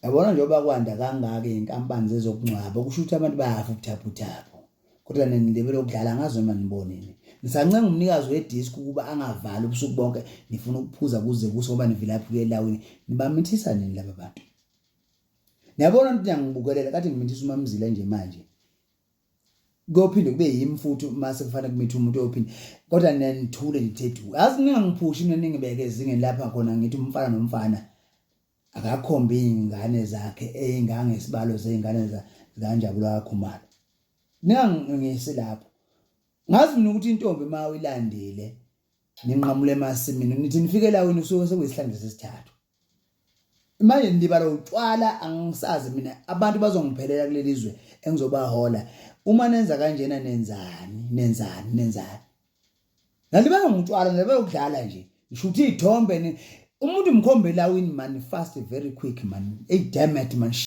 Yabona njengoba kwanda kangaka iy'nkampani zezokungcwaba kusho ukuthi abantu bayafa ubuthaphuthaphu. Kodwa nina nilibele ukudlala angazi noma nibonini. Nisancenga umnikazi wediski ukuba angavali ubusuku bonke nifuna ukuphuza kuze kuse ngoba nivilaphi kuye elawini. Nibamithisa nini laba bantu? Niyabona ukuthi niyangibukelela kade ngimithisa uMamzila nje manje. Kuyophinde kube yimi futhi uma sekufanele kumithe umuntu oyophinde kodwa nithule nithe du. Yazi ningangiphushi mina ningibeke ezingeni lapha khona ngithi umfana nomfana akakhombe iy'ngane zakhe ey'ngangesibalo zey'ngane zikaNjabulo kaKhumalo. Ningangisi lapho. Ngazi mina ukuthi intombi uma uyilandile ninqamule emasimini nithi nifike elawini usuke sekuyisihlandla sesithathu. Manje nilibala utshwala angisazi mina abantu bazongiphelela kuleli zwe engizobahola. Uma nenza kanjena nenzani nenzani nenzani. Nalibala ngutshwala nalibala ukudlala nje. Ngishutha iy'thombe umuntu mkhombe elawini man fast very quick man. Hey damn it man.